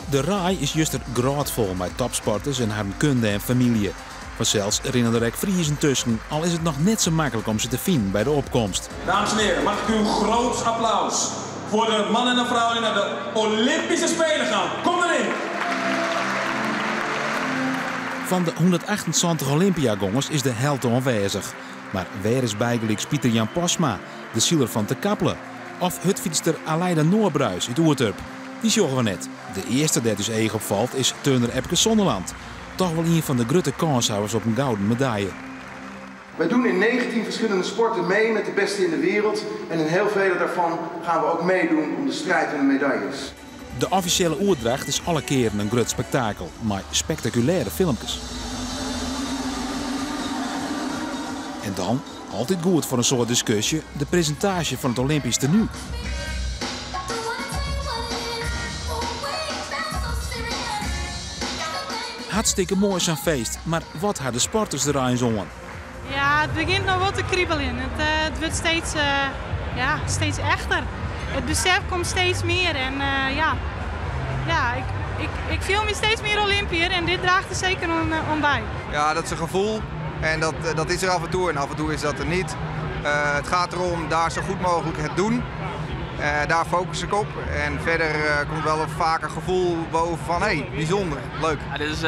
De RAI is juster grôtfol mei topsporters en harren kunde en famylje. Fansels rinne der ek Friezen tusken, al is it noch net sa maklik om se te finen by de opkomst. Dames en heren, mag ik uw groots applaus voor de mannen en vrouwen die naar de Olympische Spelen gaan. Kom erin! Fan de 178 Olympiagongers is de helte oanwêzich. Mar wêr is bygelyks Pieter Jan Postma, de siler fan Terkaple? Of hurdfytster Aleida Norbruis út Oerterp? Dy sjogge we net. De earste dêr't ús each op falt is turner Epke Zonderland. Toch wol ien fan de grutte kânshawwers op in gouden medalje. Wij doen in 19 verschillende sporten mee met de beste in de wereld en in heel vele daarvan gaan we ook meedoen om de strijd om de medailles. De offisjele oerdracht is alle kearen in grut spektakel mei spektakulêre filmkes. En dan, altyd goed foar in soad diskusje, de presintaasje fan it Olympysk tenu. Hartstikke moai sa'n feest, mar wat ha de sporters der eins oan? Ja, it begjint no wol te kribeljen. It, it wurdt steeds, ja, steeds echter. It besef komt steeds mear en ja, ja, ik, ik, ik fiel my steeds mear Olympiër en dit draacht der seker oan, oan by. Ja, dat is een gevoel en dat, dat is er af en toe en af en toe is dat er niet. Het gaat erom daar zo goed mogelijk het doen. Daar focus ik op. En verder komt wel een vaker gevoel boven van hé, hey, bijzonder, leuk. Ja, dit is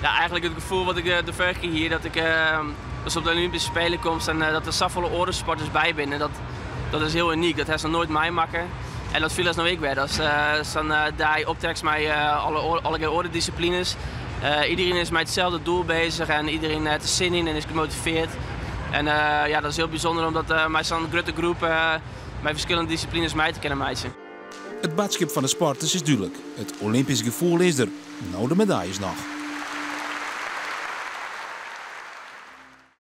ja, eigenlijk het gevoel wat ik de vorige keer hier, dat ik dus op de Olympische Spelen kom en dat er zoveel oare sporters by binne. Dat, dat is hiel unyk, dat hast noch noait meimakke. En dat fiel as no ek wer. Dat is sa'n dei optrekt mei alle, alle oare disciplines. Iedereen is mei itselde doel beuzich en iedereen hat der sin yn en is gemotivearre. En ja, dat is hiel bysûnder om dat mei sa'n grutte groep mei ferskillende dissiplines mei te kinnen meitsjen. It boadskip fan de sporters is dúdlik. It Olympysk gefoel is der. No de medaljes noch.